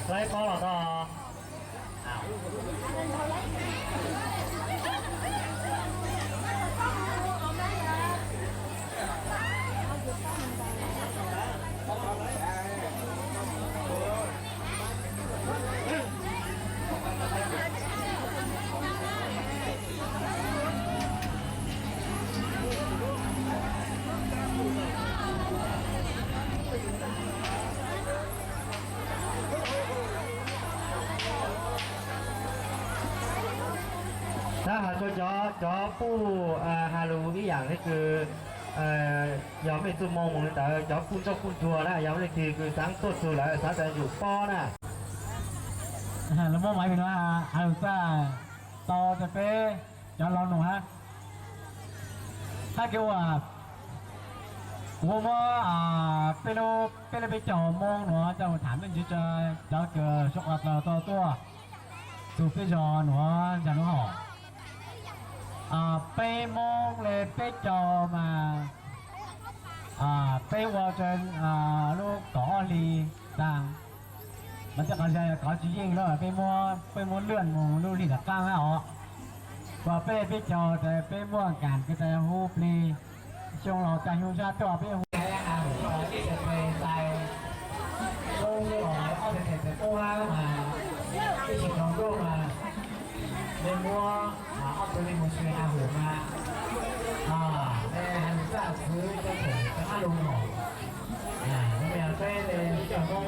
Laib pob los tau. Tab hais rau cov, cov puj has lus ib yam li kws yog mej txuj moo mus li ntawd, cov puj ntsauj puj nruag na, yog leej twg kws xaav tuaj txug lawm xaav tau ntsum pob na. Lawv muab maiv no has lus txaj tau rau peb cov laus nus hab. Hab kws uas kuv muab peb lub, peb lub peb caug moo nuav coj mus tham me ntsis rau cov kws suav qas tau tuaj txug peb zos nuav zag nuav hom. Peb Moob le peb caug mas peb ua rau lub kaum ob hli taag, mas tej qhov zag yog qhov tsis yeej lawm, peb muab, peb muab lwaj mus lub hli tom qaab hab os. Uas peb le peb caug tas peb muaj kaam kws tas hu plig xyoo laus taag xyoo sab tuaj peb hu ib txhais tes tais, ob txhais tes tais qub hab mas ib tsis tau tuaj mas nej muab ob tug li mus sw has lus mas, nej has lus txaj txwv rau thaum rov qab lug mom. Yog peb le peb caug Moob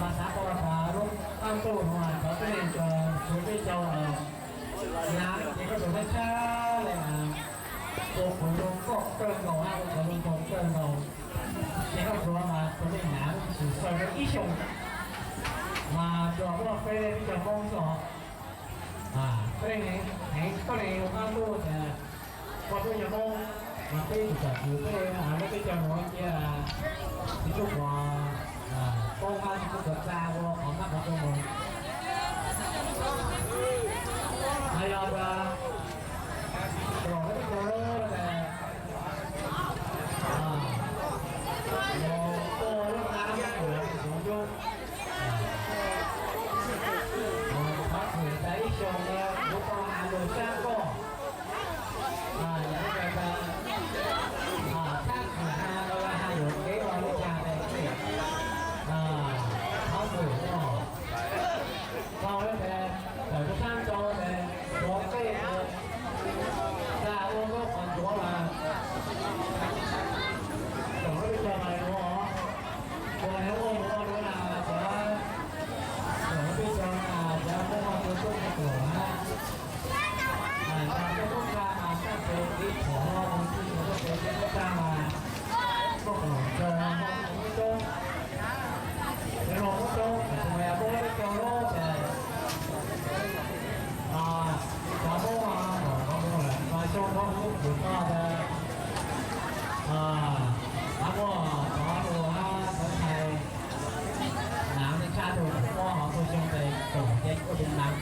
mas xav tau tas lub qaab ntuj nuav cov peb le txwv peb caug naav ces koj tug teb tshab le mas ua qhov zoo koj kawg nkaus hab ua qhov zoo nkaus kawg nkaus. Ces koj tsuav mas tug le naav tsis xav ib xyoos mas tsuas muaj peb le peb caug Moob xwb os. Peb le heev, koj le lub qaab ntuj tas ua peb caug Moob mas peb tug txawm txwv peb le lub peb caug nuav cia tsis tug quas Moob hab tsis tug quas txag ua qhov mab qhov roog mus. Hab yog tas los peb caug tas tuaj lub qab ua tsuav ncuab Thov kws tas ib xyoos kuv tau has lus sab koj, yog tas thab kws has lus kev ua lub cag tas thov kws tau tas tawm rua sab nrau tas tuav tej tas ua lub qhov ntsuav mas tawm lub peb caug mas ua, ua ua ua ua na cov, tawm lub peb caug mas cov muab ua tua tub tua tuam na. Yog peb tub tsa mas sab tes tiv phom no mus txij mus txoj tes peb tub tsa mas muaj kaum tawg muab coob, cov no muab coob, tsis muaj yam muab peb caug lub ces cov muab mas xyoo no kuv tau tas, a muaj cov ua hab cov ntxhais naav tshaj tug kuv muab hov tug xyoo tes kaum ces kuj tug naav,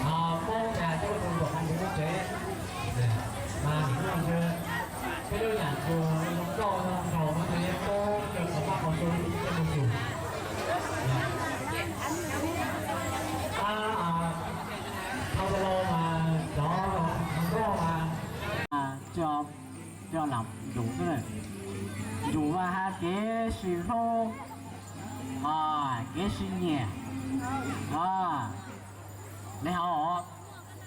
muab tas coj tug nkaum hov ntawd lub tsev, mas nim no ntshe peb lub yam kws zoo nkauj zoo nraug no nws yeej muab coj tau pab qhov su coj mus yug. Ab, thaum tas los mas cov zoo nkauj mas coj lam ntsum xwb, ntsum mas has kev sib hlub, kev sib nyiam, le hov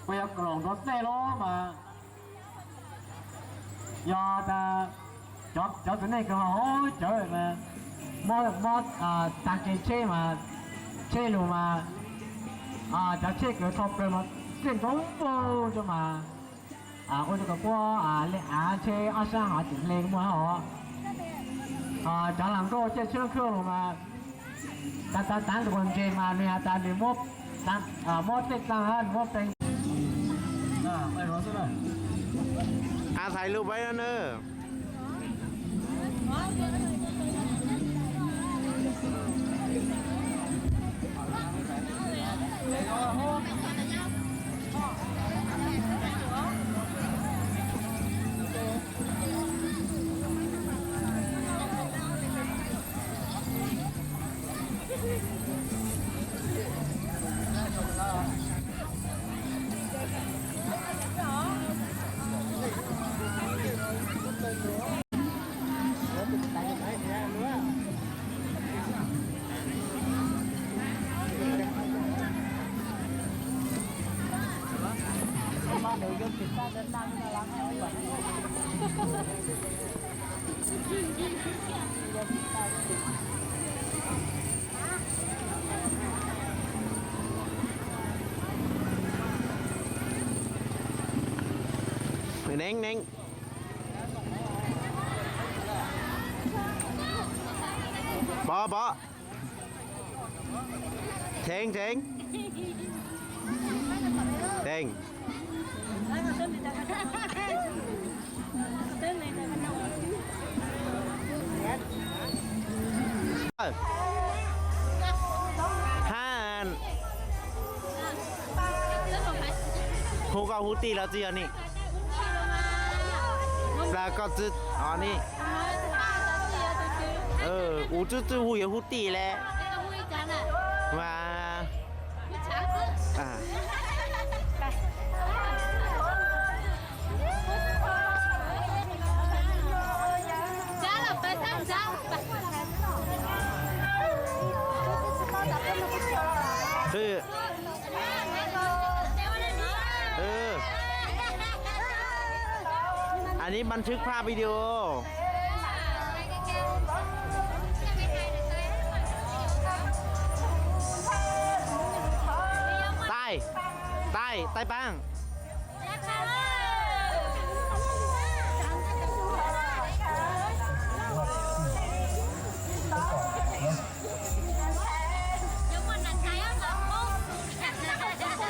kuj yog kws los nrov tej los mas yog tas cov txiv neej kws ho cawv mas mob tag kev tsheb mas, tsheb lug mas, cov tsheb kws tho plaws mas txij nrov npaug rua mas, ua rua kom puab le av tsheb ob sab hov tseem hle muaj hab os. Cov hluas nkauj caij tsheb khwb lug mas tav tav tav ntug ntses mas nws has tas nws muab tej taag hab nws muab pe. Ab, thaiv lub peb no na. Neeb, neeb. Pov, pov. Theev, theev. Theev. Hab, hu koj hu tij los tsis yog ni? Plas koj txwv os ni. Ua txwv txwv hu yuav hu tij le. Mas Hwm. Hwm. Anv nib npaj thwb phaj video. Taij, taij, taij paab.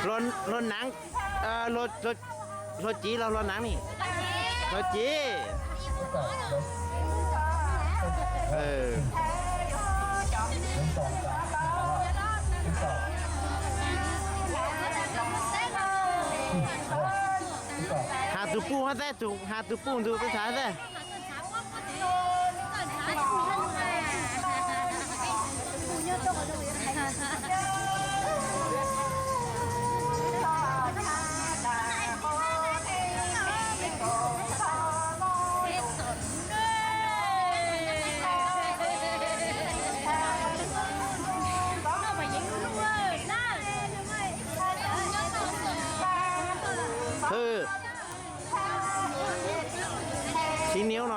Hluas naav, hluas civ los hluas naav ni? Hluas civ. Has tus puj hab teb, has tus puj ntug tub thav teb. Hwm. Tsis niam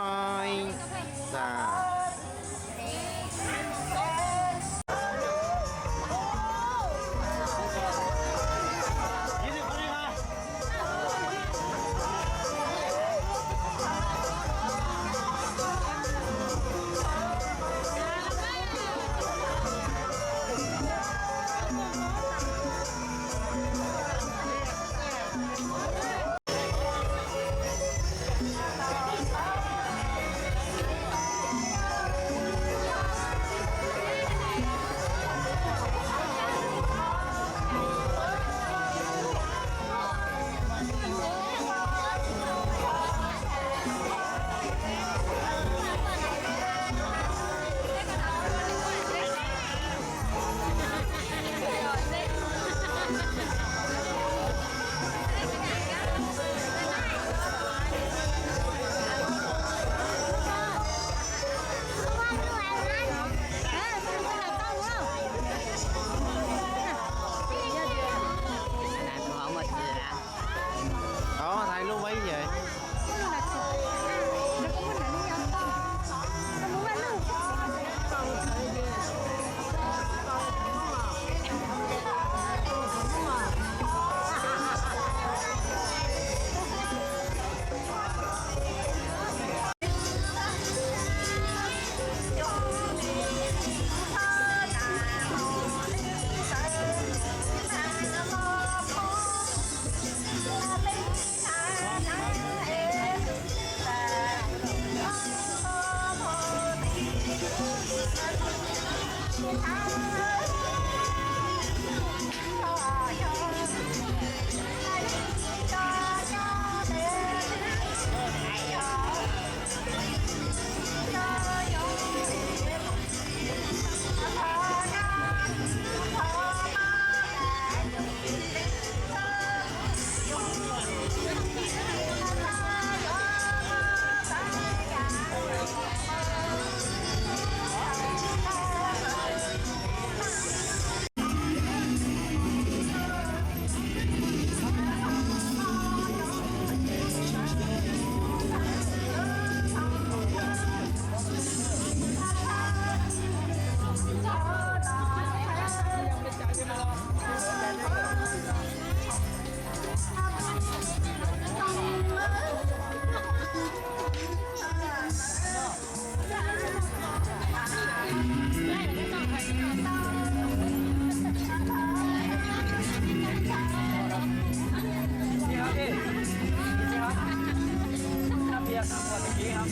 Peb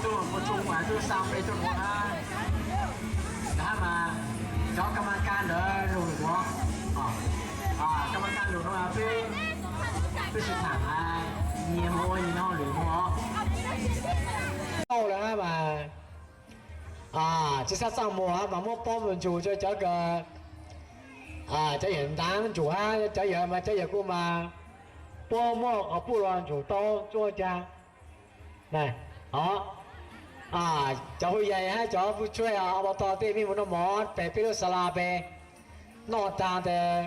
tuaj ua tso as tuaj xa peb tuaj ua na, tab mas cov kama kas ntawd lug ua, kama kas lug no peb, peb sib tham nyias mus ua nyias hauj lwm mus. Tau lawm hab mas tsis xav txaj muag hab mas muab pob mus ntsug rua cov kws, cov yawg ntav ntsug hab cov yawg mas cov yawg kuj mas puab muab qhov puj los ntsug tau tsuj caag. Cov hwj yais hab cov pub tshuaj ob pab tog tej mej mus noj mov pem peb lub xa la pem noj taag tes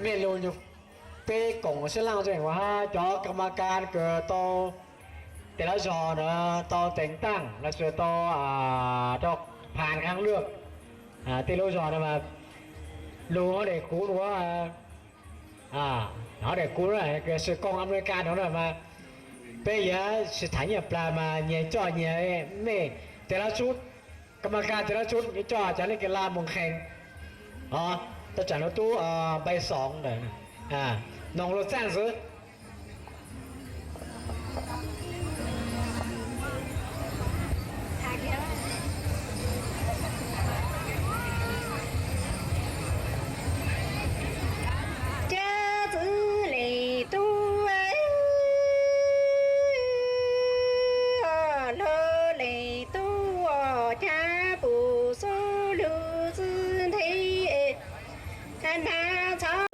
mej lug peb koom sib laaj zoo hab cov kama kas kws tau tes lab zog na, tau teev taaj los sis tau rau phan khaab luaj tej lub zog na mas lug hov daim kuv ua, hov daim kuv sw koom Amelikas no na mas peb yuav sib tham nyiaj plag mas nyias coj nyias mej tes lab tsub, kama kas tes lab tsub coj cov neej kws la mus nqhees. Tau tsaam lub tub npai xoom ntawm noog luag txaaj xwb. Cov txwv leej tub, hlo leej tub, cov pum xub lug txwv nthe nrag txhov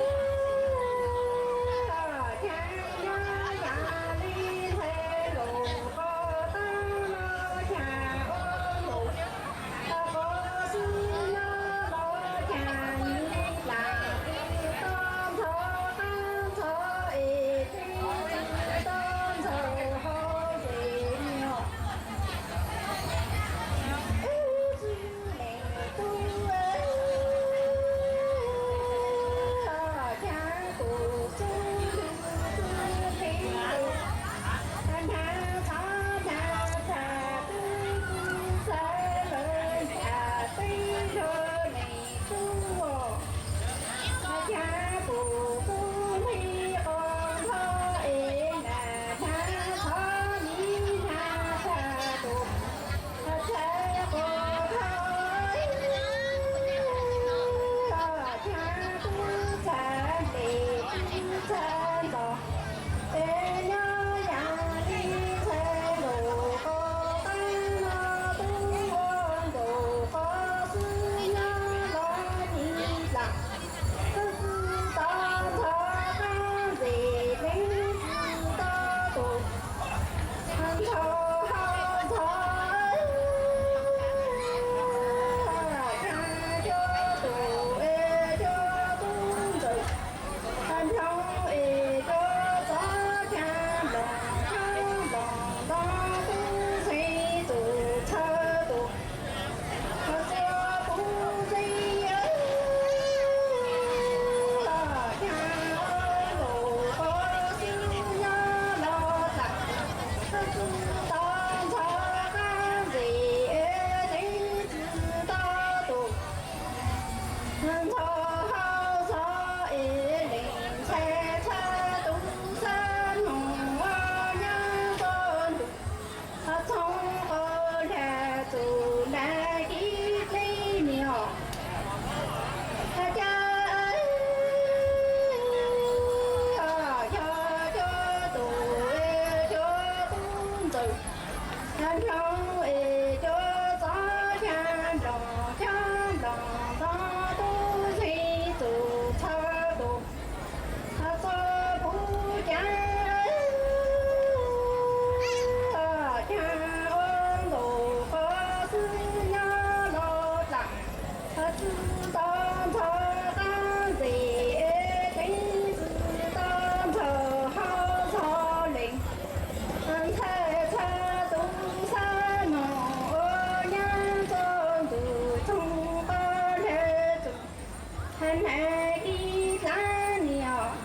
Hais kib dlaab ni os,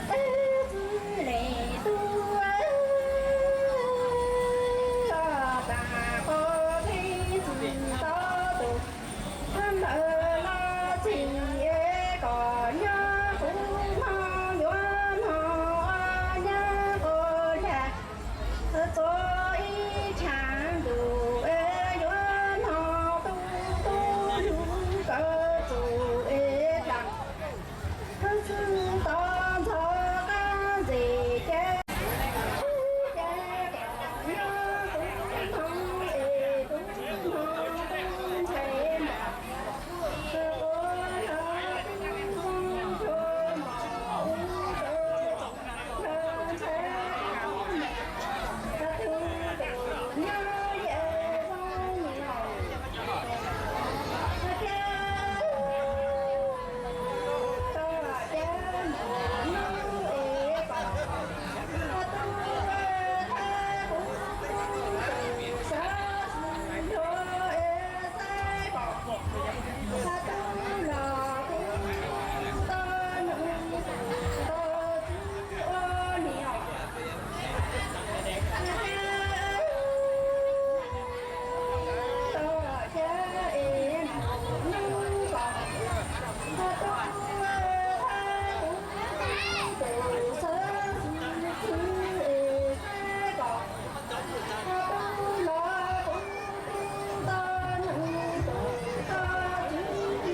txwj le tub los txav qhov peb txwm tau tus, ntawm los txim kom nyob kuv hmo yuav hmo nyob kuv lag, txo ib tshav ntuj yuav hmo tub tub lug kawg txuj es dlaag, txwm tau ntxhov qab ntxes ces, ces kom nyob kuv hmo es kuv hmo tub ntxhais mas, kuv hmo tub zoo ntshuav mos u ntxhais, ntxhais tub tus nyob yam zoo ni os, cas tau cas mus nub es kom tub thaij kuv tub tus sawv ntxov es saib kom tub los kuv tau nug tau txwv ua niam. Tau cas es mus nub kom tub thaij kuv tub tus sawv ntxov es saib kom tub los kuv tub tau nug tau txwv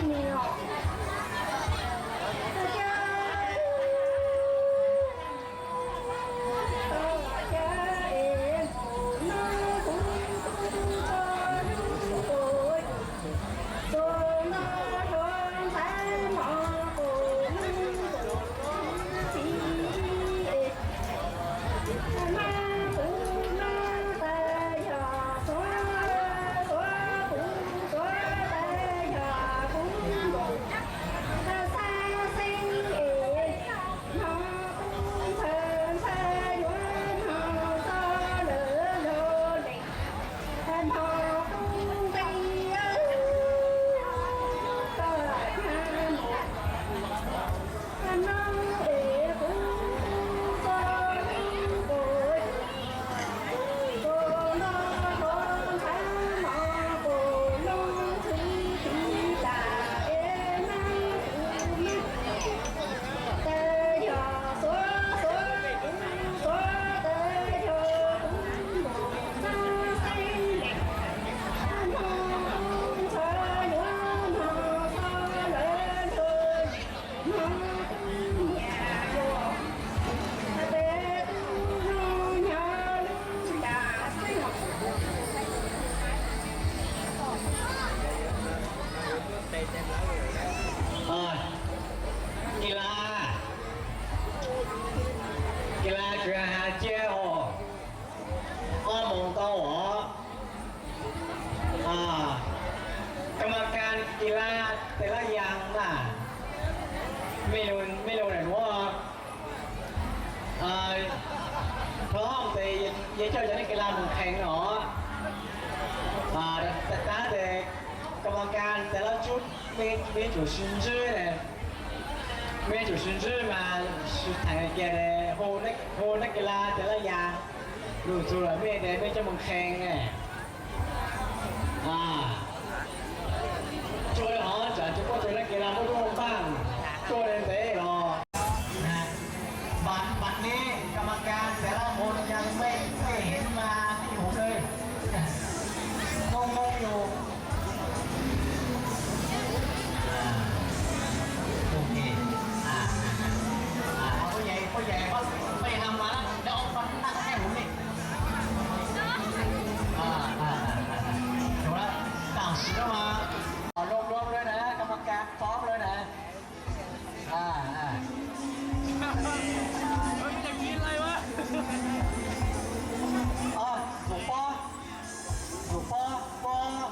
ua niam. Tau cas tau cas es mus nub kuv tub tau nug kuv tub noj rau ntxhais mos kuv nub kuv txiv es mas kuv nub tas yog xuav xuav kuv xuav tas yog kuv nkaus tas xav xeeb es hmo tub ntxhais ntxhais yuav hmo txog lawm lug le hmo tub nqi tau lam mus nub es kuv tub txo nub kuv kuv noj kuv ntxhais mos kuv nub txwv txiv tas es nub kuv nub tas yog xuav xuav kuv xuav tas yog kuv nkaus tas xeeb le hmo tub ntxhais yuav hmo txog lawm lug le hmo tub nyiam yuav tas peb tub zoo nyob lub nram xeeb. Kis las, kis las kws has cia os, ob moos tau os. Kama kas kis las tes laj yaas mas, mej lug nam nuav, thov tes yog coj cov neeg kis las moog qhees os. Tab tes kama kas tes laj tsub, mej tsum sib ntsib ne, mej tsum sib ntsib mas sib theem kiag hu neeg kis las tes laj yaas lug txug lawm mej tes mej coj moog qhees ne. Tsuas le hov tsam tsuas muaj tsuas neeg kis las muaj tub muaj npaaj, tsuas le ntev los. Npam npam neb kama kas tes laj hu le yaas mej, mej heev mas mej hu le, moo moo yug. Tam sim no mas loo loo lawm na, kama kas pom lawm na. Tus pob, tus pob, pob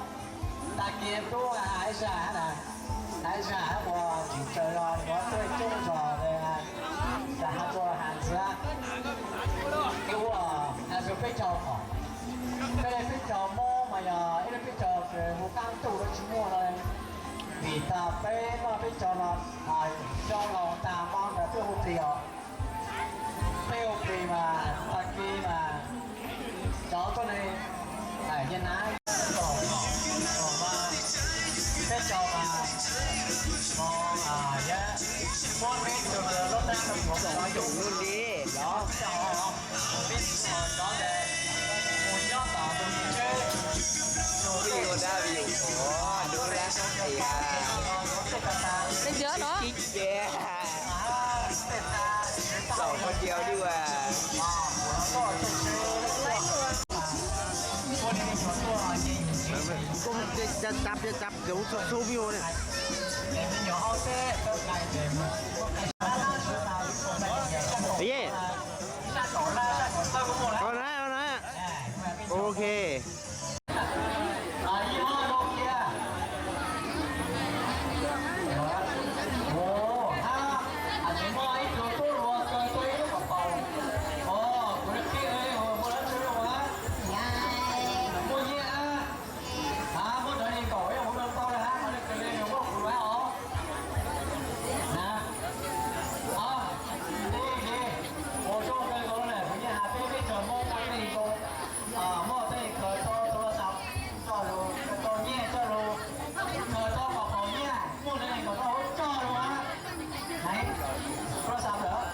tag kis tub hais zaj na, hais zaj uas tsim tsaws los yuav tuaj coob zog tas has tuaj has ntxiv. Ua has ntxiv peb caug qhov, peb le peb caug Moob mas yog ib le peb caug kws hu qaab ntuj los tsis muaj no. Vim tas peb noj peb tsau no, xyoo laus tag hmo ntawd peb hu plig os. Peb hu plig mas tag kis mas cov tuab neeg, ais, Nyab Laj, peb tsau mas, no, yog muab peb tus lub tab mus yus lub li, yog peb cov ntawd mus nyob tom tus tsheb, tus tsheb, tus tsheb, Ov na, ov na. Ok. Muaj tej khaws tau tus las xav tso lus, tau nyiaj tso lus, khaws tau kom tau nyiaj, muaj tej khaws tau hauv tso lus a. Nais, tau las xav lawm.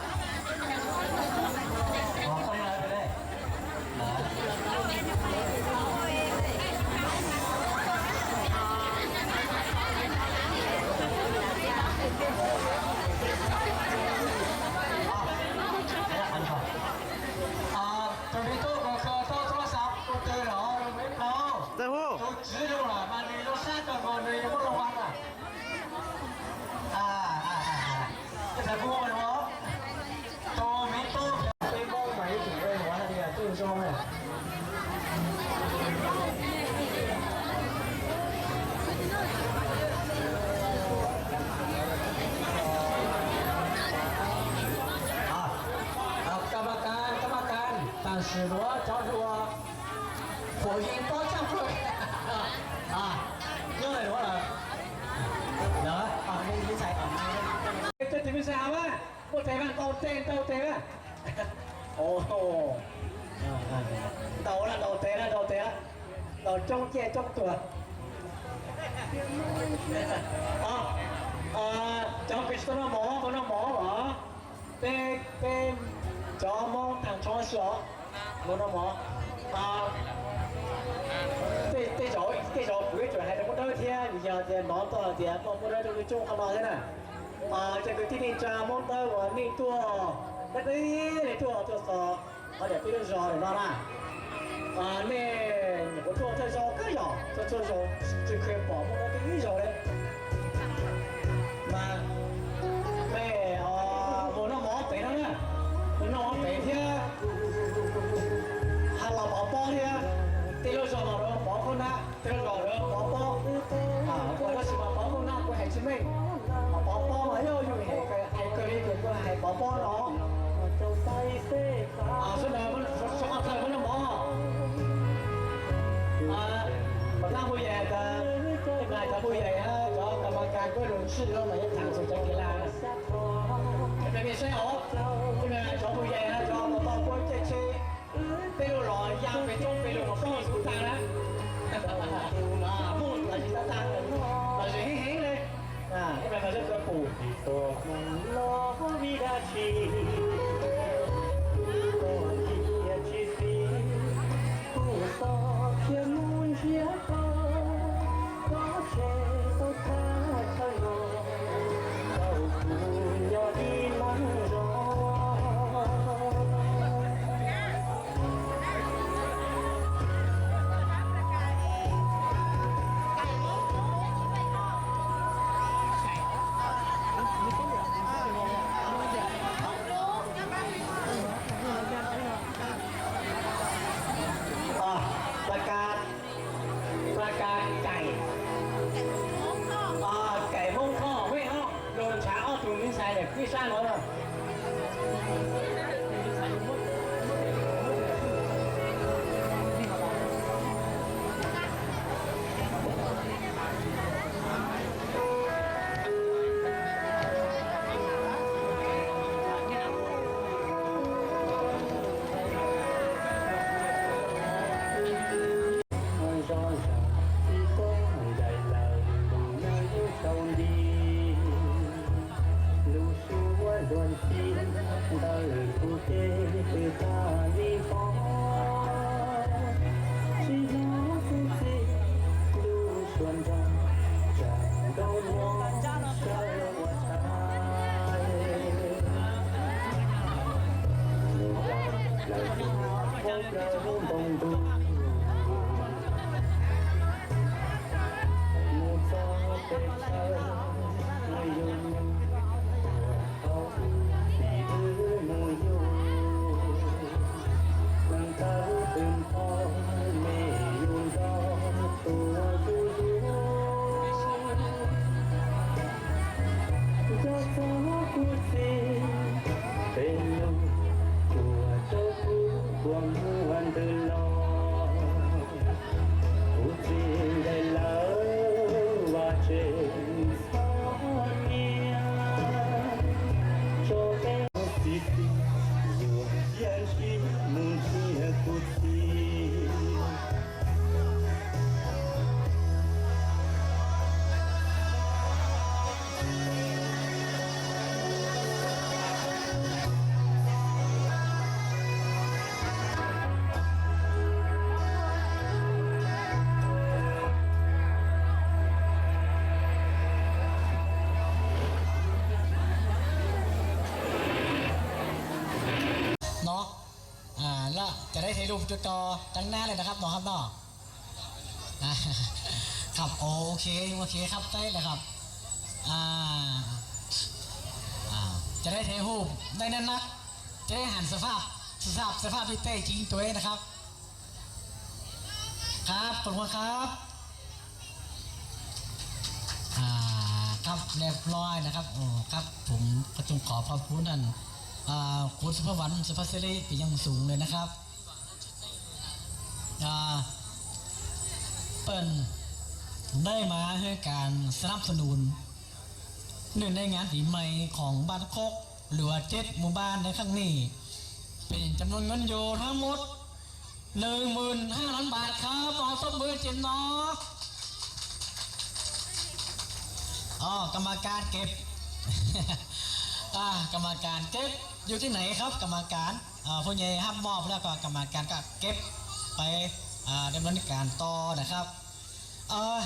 Tus me tub khaws tau tus las xav tus twg los me plaub, tus tswv zoo lawm mas nws zoo sab kawg nkaus nws yuav muab loo ua lawm. Tus me tub peb Hmoob mas ib txwm ua ua hais tias twb zoo na. Kam mas kas, kam mas kas, tam sim nuav cov hluas phuam yeej paub tshaj plaws. Nyob ntawm nuav lawm. Ntawd, ntxhais, tus me ntxhais hab, muaj tes mas ntaus tes, ntaus tes mas. Ntaus na, ntaus tes na, ntaus tes na. Ntaus coob ciaj coob tuag. Cov kws tsis tau noj mov, tau noj mov los? Peb, peb cov Hmoob tag nrho xwb os, mus noj mov. Tej, tej zaum kuv yuav tsum hais rau Moob Dawb thiab, vim yog tias hnov tau hais tias muaj Moob Dawb rau lub rooj qhov no thiab na. Ces kwv tij neej tsa Moob Dawb uas nej tuaj, deb deb tuaj, tuaj txog qhov tias peb lub zos no na, nej nyuam qhuav tuaj thawj zaug kawg yog tuaj txhua zaus tsis kev pom Moob Dawb peb ib zaug li. Mas mej mus noj mov pem no na, mus noj mov pem thiab, hab los pov pob thiab. Tej lub zos no lawv pov pob na, tej lub zos lawv pov pob. Tab sis mas pov pob na kuv hais tsis meej, pov pob mas yog yus hais kawg li ces kuv hais pov pob no. Sawv daws, sawv daws muab noj mov. Mas tab phooj ywg tas, cov phooj ywg hab cov kam mas kas kuj lug ntshis lug mas yuav tham txug cov kev laj. Peb saib os, cov phooj ywg hab cov tau tau kuv caij tsheb, peb lug los ya pem roob pem lug mas poob xwb tag na. Poob los tsis tag tag, los tsis heev heev li. Ib plag mas zeb kawg pum. Pla kas, pla kas kaim, kaim Moob Thoj, Hmoob Thoj, lug nrhav ob tug me ntxhais ntawm peb sab no na. Ntoo ntuj mus txog pem chaw, nws yug tau tus txiv wb mus yug, neeg tawv twg npho, me yug nrog tus yug yug. Nco txog kuv txiv, peb lug, kuv rau kuv, kuv muaj ntws los. Kuv txiv ntes lawv vaj tsev txhob nyiam, tso peb txiv txiv, yuav cia ntsib mus nrhiav kuv txiv. Nó, à, làจะได้ถ่ายรูปจอด้านหน้าเลยนะครับ น้องครับเนาะ อ่า ครับ โอเค โอเคครับ ได้เลยครับ อ่า อ่า จะได้ถ่ายรูปได้นั่นนะ จะได้หันสภาพ สภาพ สภาพที่แท้จริงตัวเองนะครับ ครับ ขอบคุณครับ อ่า ครับ เรียบร้อยนะครับ โอ้ ครับ ผมก็ต้องขอบพระคุณท่าน อ่า คุณสุภวรรณ สุภาสิริ เป็นอย่างสูงเลยนะครับ อ่า เปิ้นได้มาให้การสนับสนุน เนื่องในงานปีใหม่ของบ้านโคก หรือว่าเจ็ดหมู่บ้านในครั้งนี้ เป็นจำนวนเงินอยู่ทั้งหมด หนึ่งหมื่นห้าพันบาทครับ เอาตบมือเต็มหน่อย อ๋อกรรมการเก็บ อ่ากรรมการเก็บอยู่ที่ไหนครับ กรรมการ อ่าผู้ใหญ่รับมอบแล้วก็กรรมการก็เก็บไป อ่าดำเนินการต่อนะครับ เออ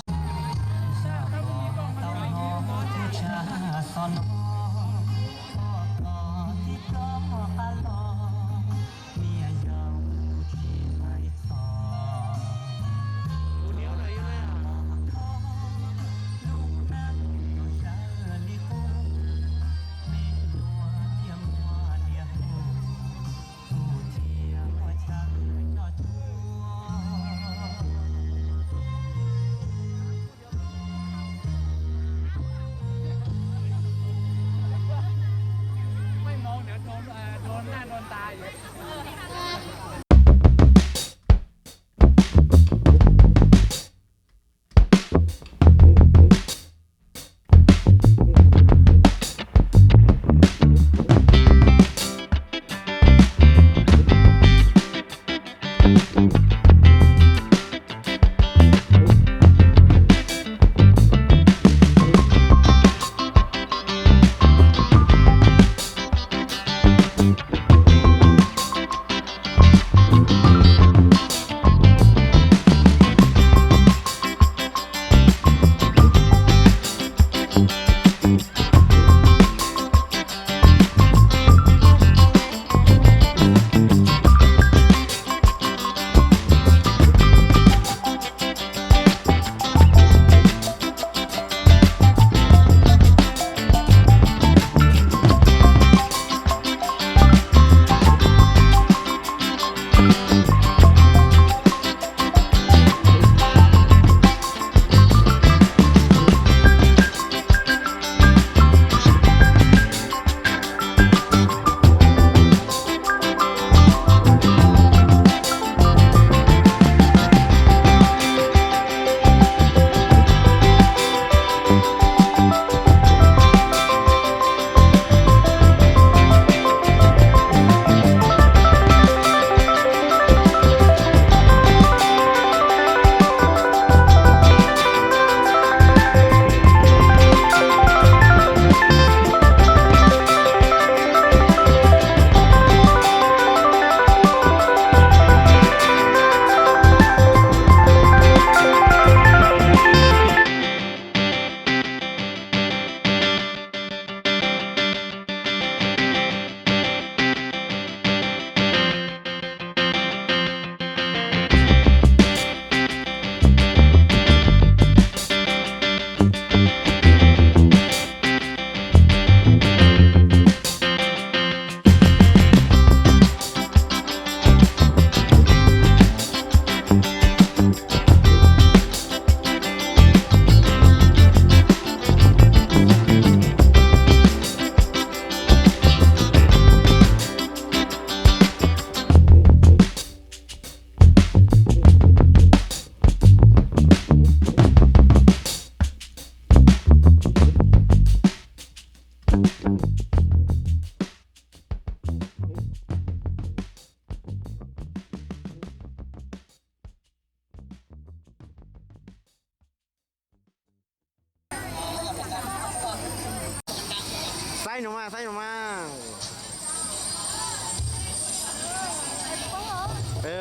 Saib no mas, saib no mas.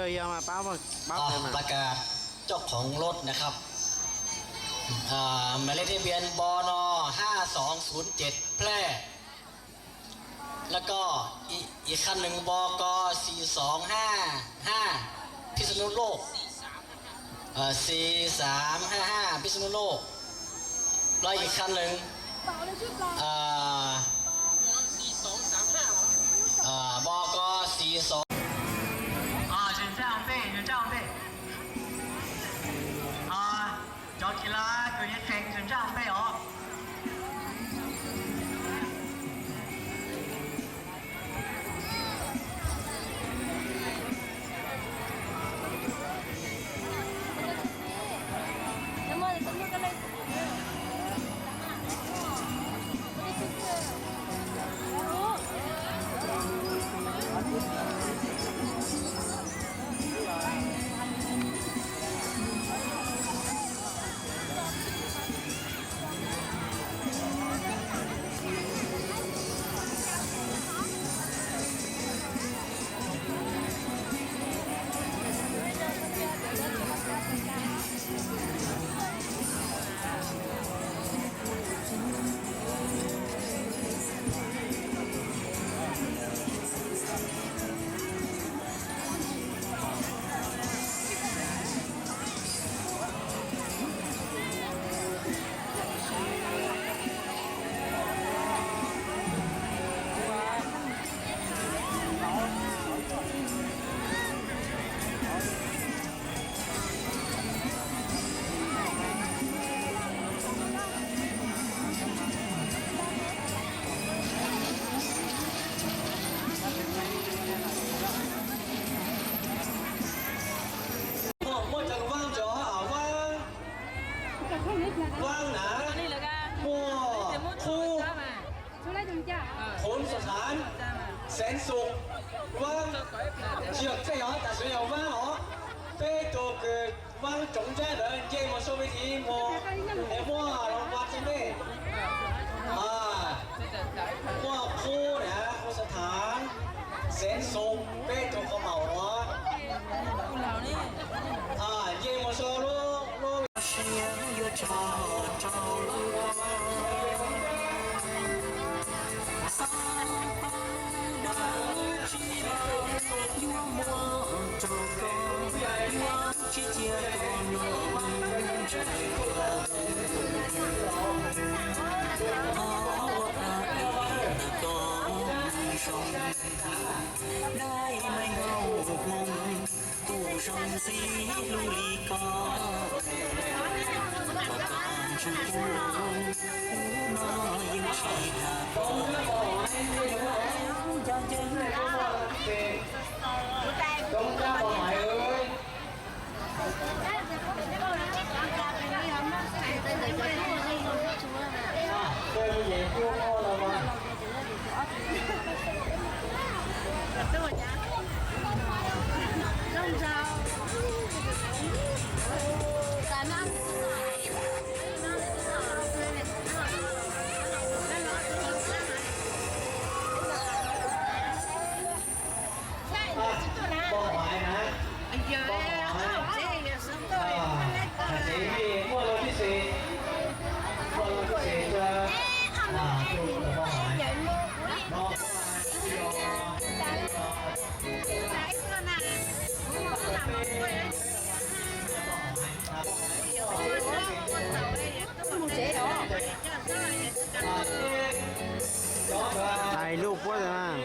Yog mas pab, pab ประกาศเจ้าของรถนะครับ อ่า หมายเลขทะเบียน บน ห้าสองศูนย์เจ็ด แพร่ แล้วก็อีก อีกคันหนึ่ง บก สี่สองห้าห้า พิษณุโลก เอ่อ สี่สามห้าห้า พิษณุโลก แล้วอีกคันหนึ่ง อ่า อ่า บก สี่สอง อ่า เชิญเจ้าเป้ เชิญเจ้าเป้ อ่า Cov kiv lab kws yeej tseem tseem ntsaj npej os. Muaj cov vaab cov vaab, vaab na, muaj qub, qhov sab thaav, xeev xum, vaab, tsis yog tej yog tas sim yog vaab os. Peb tug kws vaab tsoov ntsab ntawd nce mus sau vij thi mus es muaj loo vaab txhaj npej. Muaj qub na, qhov sab thaav, xeev xum, peb tug qhov maum os. Nce mus sau lub lub siab yuav tso rau lub xab pab dawb tsis los yuav muab rau koj, yuav tsis cia koj nyob ntshai. Thov ua ntawm koj zoo, dab meeg hauv hmoov, tus zoo ntxim hlub li koj, koj txoj ntseeg kuv no yeej tsis dag kuv. Hais lus puab tas mas.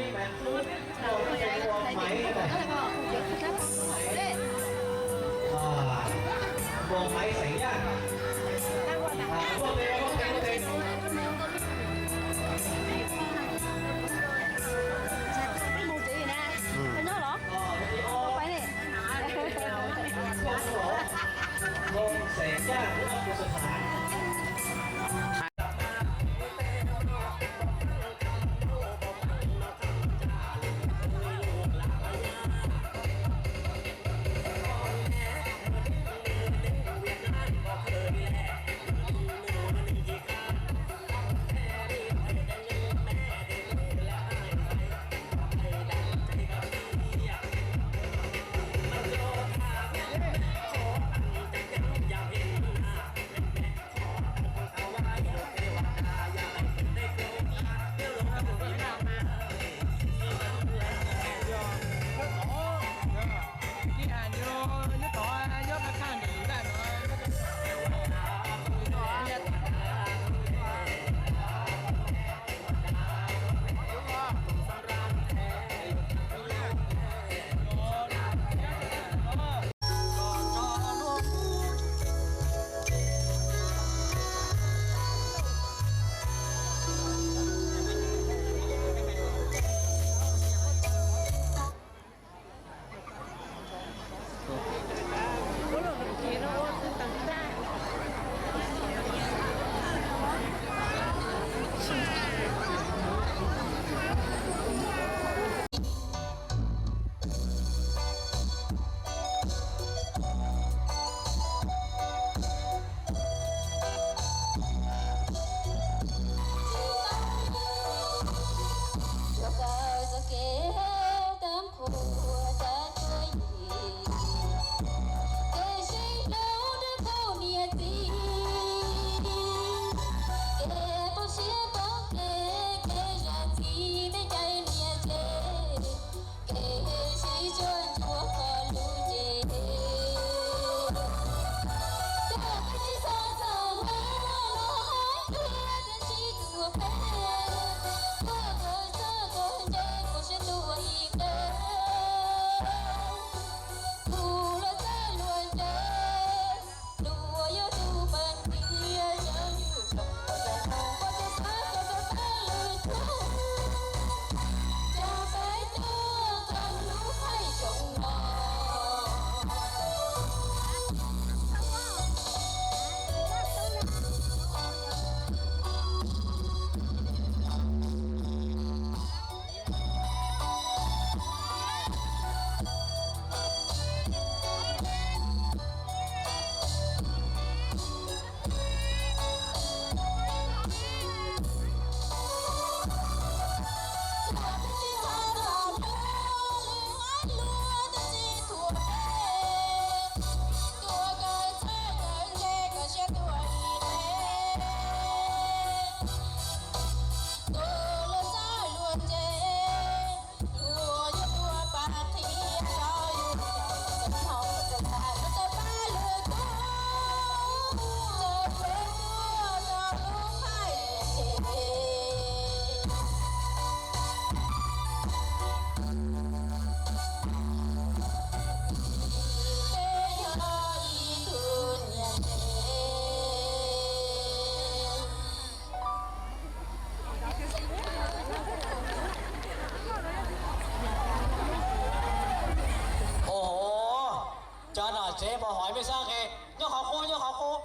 Cov nom tsev npau haiv mej saib nqe, nyob qhov qub, nyob qhov qub,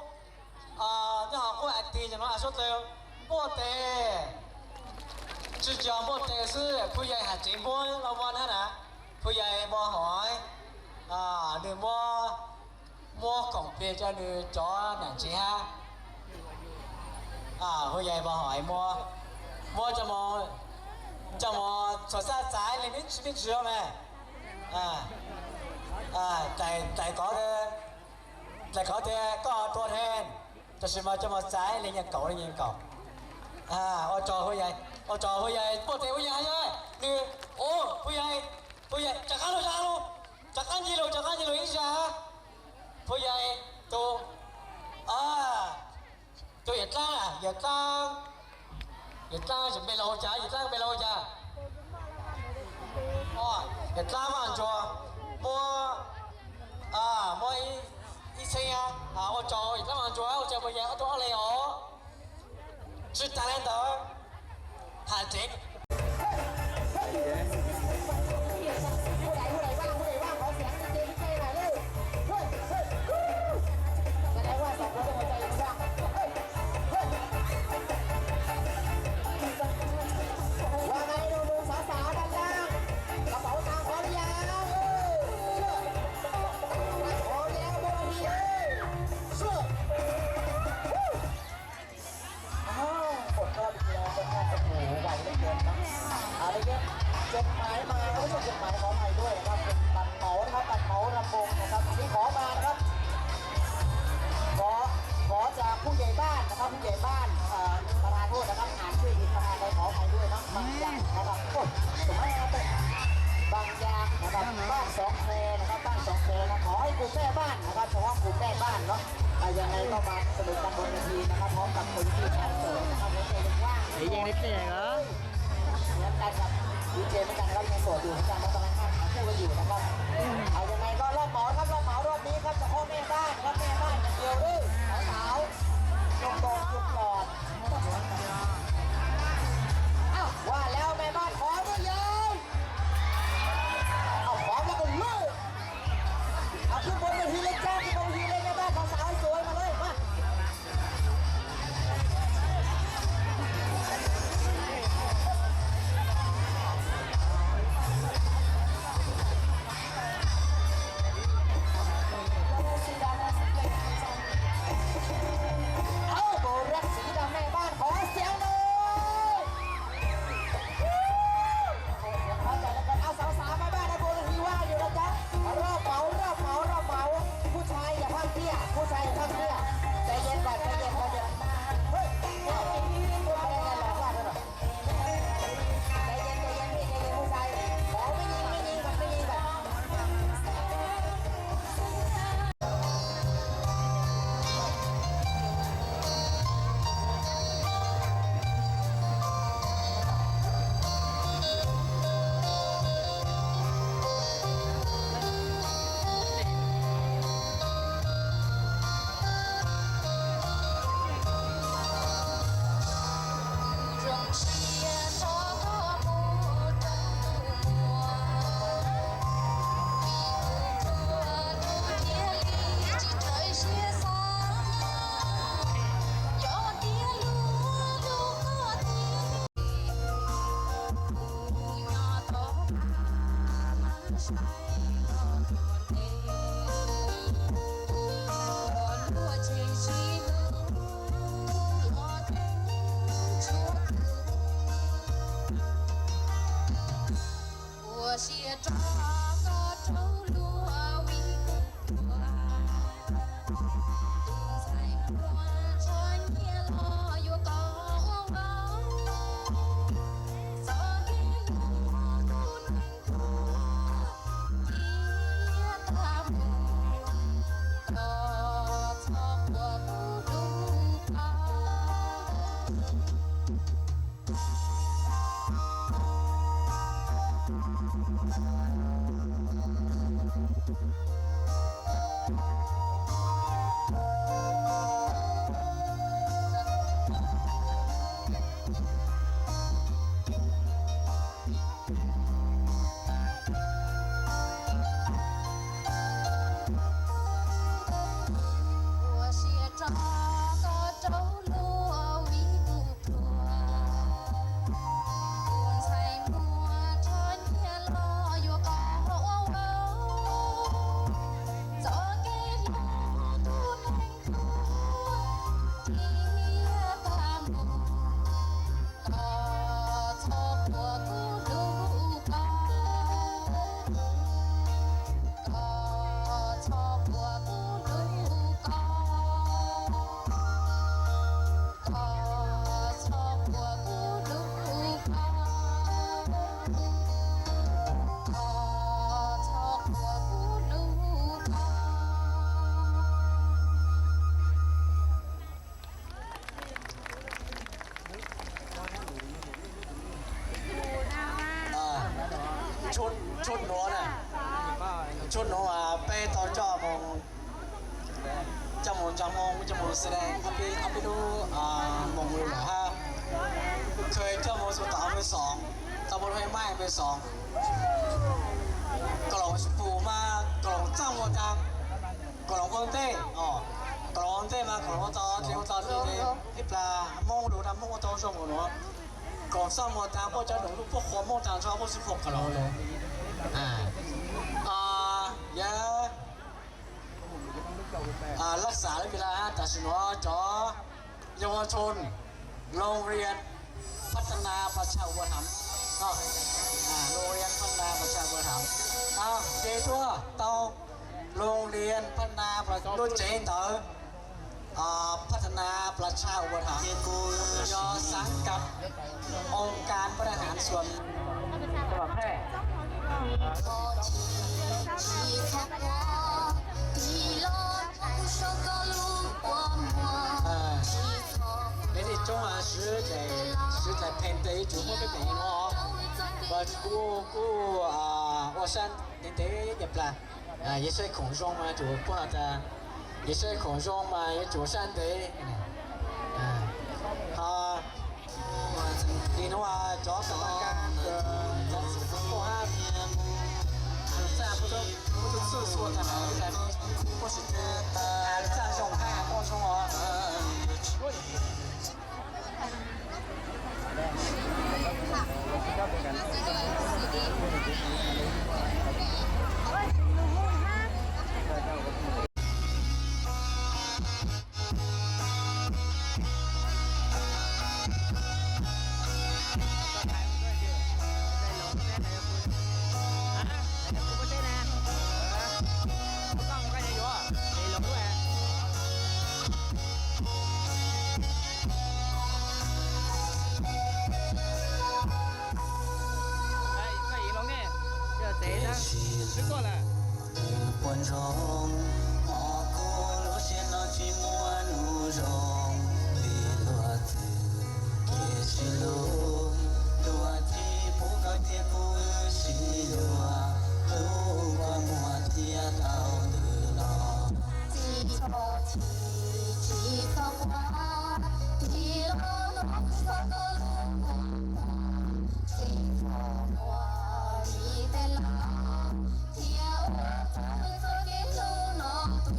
nyob qhov qub a ti no a suab taw, npuaj tes, tsis yog npuaj tes xwb, phub yai hais tsev npuab los muaj na na, phub yai npau haiv, nws muab, muab khoom plig rau nws cov nom tsev hab. Phub yai npau haiv muab, muab coj mus, coj mus txhua xab txaiv li mej tsis mej tsis me. Dais kov, dais kov tias koj tua rhe, tab sis mas coj mus txaiv li nyuag kaum li nyuag kaum. Ua tsaug phub yai, ua tsaug phub yai, npuaj tes phub yai hab, nws, phub yai, phub yai rov qab lug, rov qab lug, rov qab nce lug, rov qab nce lug ib zag. Phub yai, tus, tus Yawm Dlaab, Yawm Dlaab, Yawm Dlaab npe laug cas, Yawm Dlaab npe laug cas? Yawm Dlaab Vaj Ntsuag, muab, muab ib txheeb, ua tsaug Yawm Dlaab Vaj Ntsuag, ua tsaug phub yai ob tug ob leeg os. Tsi taag le ntawd, hais tsev. Ua nqe rau sawv daws, sawv daws dab laug, kov pauv taag qhov li yas. Qhov li yas, ua li yas. Ôi, một con thì, ờ, một con thì ngủ vầy lên được lắm. Ờ, đây nhé. Trên máy mà, có sự trên máy có mày đuổi,นะครับ เป็นตัดหมอนะครับ ตัดหมอลำวงนะครับ อันนี้ขอมานะครับ ขอ ขอจากผู้ใหญ่บ้านนะครับ ผู้ใหญ่บ้าน เอ่อ ประธานโทษนะครับ อ่านชื่อผิดประธานใดขออภัยด้วยเนาะ บางอย่างนะครับ โอ้ย ถูกไหมครับ บางอย่างนะครับ บ้านสองแควนะครับ บ้านสองแควนะ ขอให้กลุ่มแม่บ้านนะครับ เฉพาะกลุ่มแม่บ้านเนาะ อ่ะ ยังไงก็มาสนุกกันบนเวทีนะครับ พร้อมกับคนที่แอบโสดนะครับ หัวใจยังว่าง เดี๋ยวยังได้แจกเหรอ เหมือนกันครับ ดีเจเหมือนกันครับ ยังโสดอยู่เหมือนกันครับ กำลังหาคู่กันอยู่นะครับ เอายังไงก็รอบเหมาครับ รอบเหมารอบนี้ครับ เฉพาะแม่บ้านครับ แม่บ้านอย่างเดียวเด้อ สาวๆ หนุ่มโสดหยุดก่อน อ้าว ว่าแล้วแม่บ้านขอหรือยัง เอาพร้อมแล้วก็ลุย เอาขึ้นบนเวทีเลยจ้า ขึ้นบนเวทีเลยแม่บ้านสาวๆสวยมาเลย มา เอาโบรักสีดำแม่บ้านขอเสียงหน่อย เอาสาวๆแม่บ้านนะ บนเวทีว่างอยู่นะจ๊ะ รอบเหมารอบเหมารอบเหมา ผู้ชายอย่าพร่ำเพรื่อ ผู้ชายอย่าพร่ำเพรื่อ ใจเย็นก่อน ใจเย็น ใจเย็น เฮ้ย เฮ้ย ไม่ได้ไง หลอกว่าเธอหน่อย ใจเย็น ใจเย็นพี่ ใจเย็นผู้ชาย ขอไม่ยิง ไม่ยิงก่อน ไม่ยิงก่อน Ua siab rov koj rau luag vim kuv pluag. Tus ntxhais pluag txhob nyiam los yuav koj ua vauv. Txhob nyiam luag tus neeg pluag. Tshuaj nuav na, tshuaj nuav peb tau coj mus, coj mus ntsaa hmoo, coj mus xav dee ob peb lub moos lug lawm hab. Kheev coj mus txug tom npe xoom, tau mus rua maj npe xoom. Koom loos tsis pum mas koom loos txaj muag taag, koom loos ua ntej, koom loos ua ntej mas koom loos ua tau, ua tau ib plag Moob lug na, Moob ua tau zoo lug nuav. Koom txaj muag taag, puab cov noog lug puab qhuas Moob taag nrho, puab tsi qhuas koom loos lug. Yog lab xav le pig la, tam sim nuav cov เยาวชน โรงเรียนพัฒนาประชาอุปถัมภ์ โรงเรียนพัฒนาประชาอุปถัมภ์ ces tuaj tau โรงเรียนพัฒนา lub tsev ntawd พัฒนาประชาอุปถัมภ์ yog สังกัดองค์การบริหารส่วนจังหวัดแพร่ Leej twg coob siv dlaim pheej tes yuav tsum muab peb meem nuav, kuj ua sab ntev ntev nyaj plag. Yog saib khoom zoo mas yuav tsum puag tas, yog saib khoom zoo mas yuav tsum sab ntev. Ho li nuav cov kam ma kas, cov txwj koob hab txaj, puab tub txuj xua tag, puab sim txaj zoo hab muaj zoo os. Puas ntsoov, hos kuv lub siab no tsis muaj nuj zoo li luag txwv, kev sib hlub, luag tsis pub koj thiab kuv wb sib yuav, hlub koj muag thiab tau ntws los. Tsis txhob chim, tsis txhob quaj, tsis los nug txog koj lub kua muag, tsis txhob quaj li peb lawm, thiab ua txuj txoj kev hlub no tu,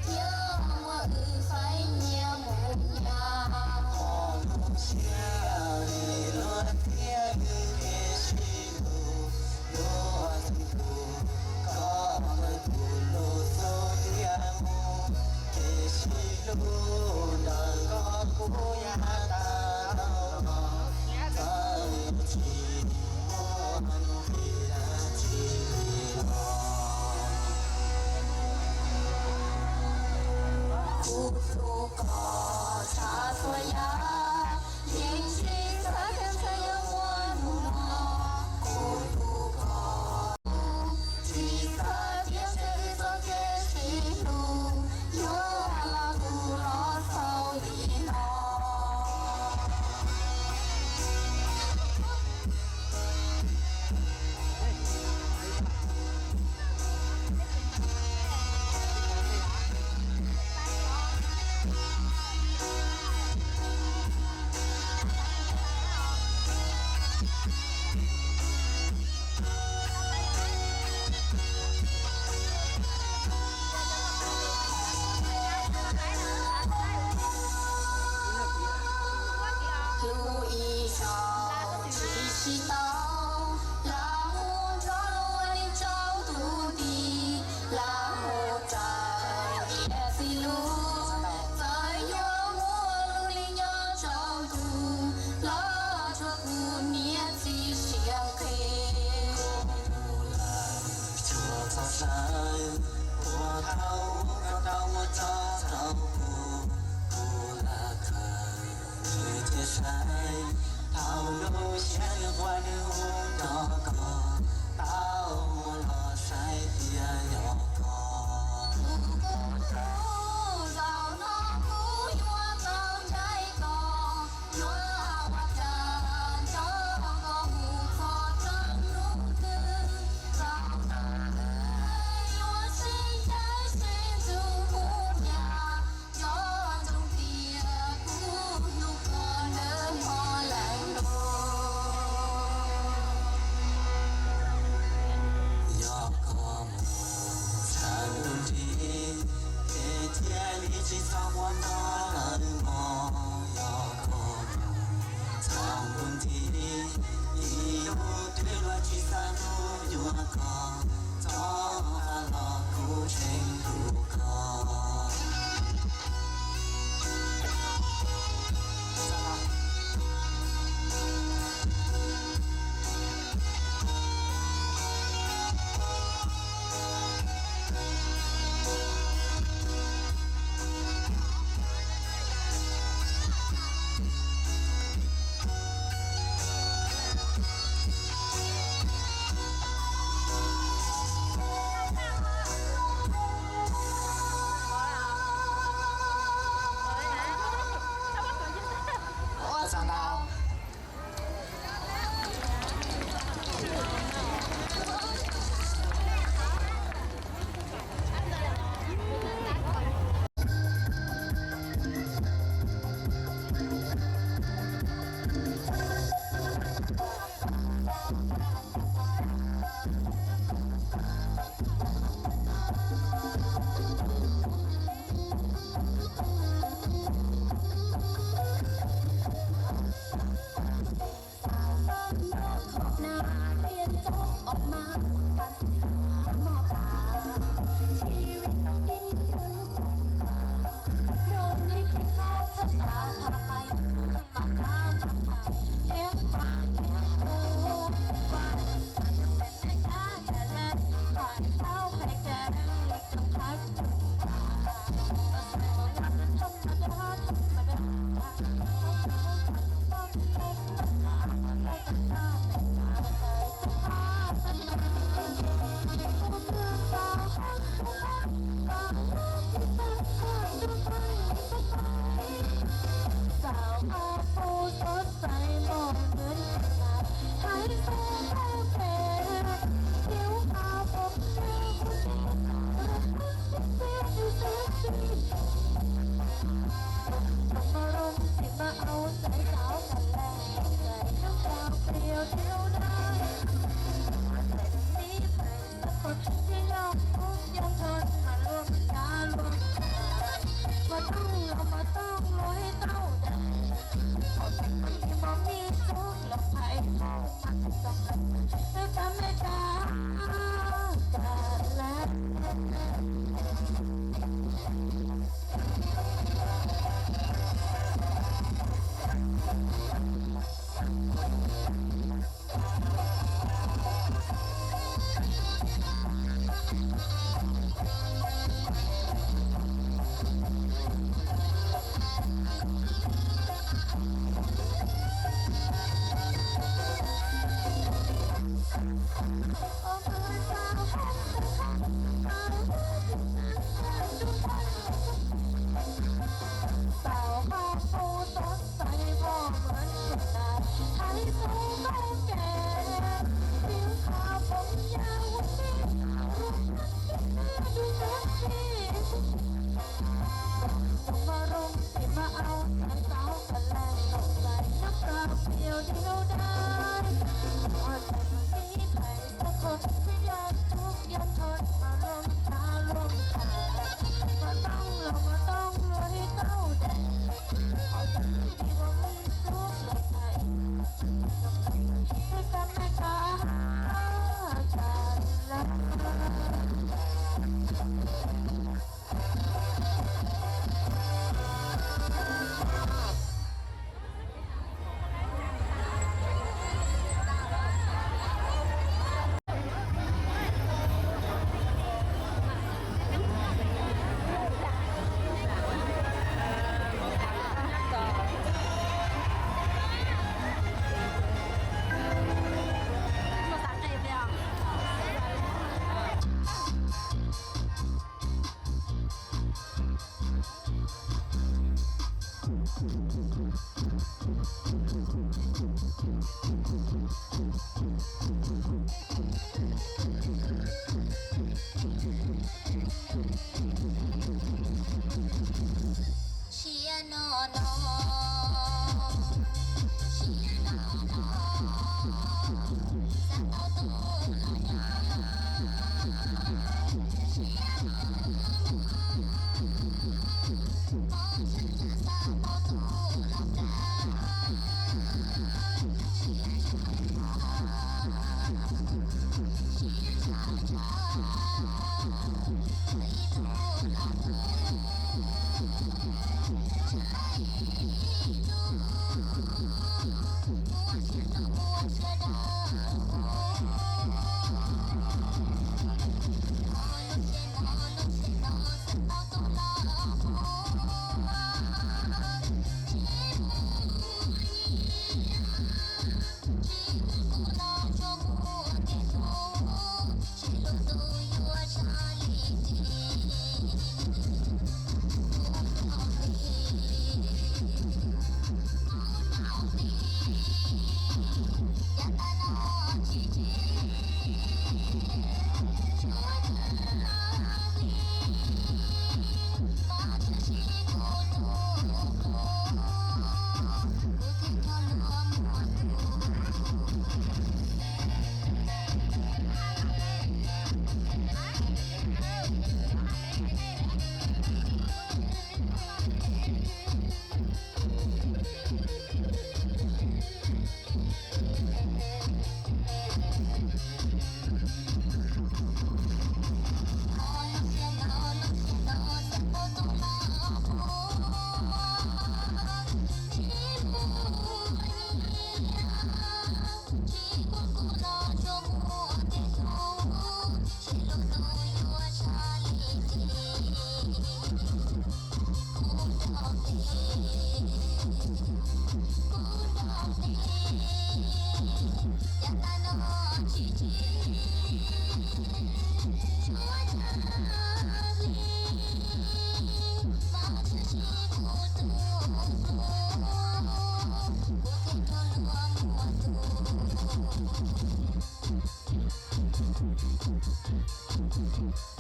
thiab muab wb faib nyiaj mus nyab. Hos lub siab li luag thiab wb kev sib hlub, luag txeev tus, koj ntawm tus lub xub thiab mus, kev sib hlub ntawm koj kuv yog has tas tau los, txawm tsis muaj nuj nqis dab tsi li los. Kuv hlub koj tshaj txhua yam, yeej tsis xav tias ntshai yuav muaj hnub no. Kuv hlub koj, tsis xav tias ntshe wb txoj kev sib hlub yuav los tu los xaus li no. Hlub ib zaug tsis sib tau, lam mus nrog luag ua neej tsaus ntuj nti, lam mus raws niam txiv lus, txawm yuav muaj lub neej nyob tsaus ntuj los tsuas kuv niam txiv siab nqig. Kuv mus lawm tsuas txog sawv, puas thaum ub koj tau muab tso rau kuv, kuv lam khaws nws thiaj saib, thaum lub siab nws quaj nws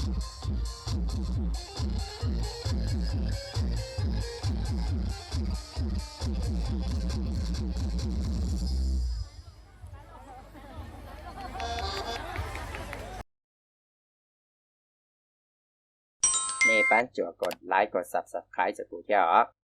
Nej pab tsuas kom like kom subscribe rau kuv thiab os.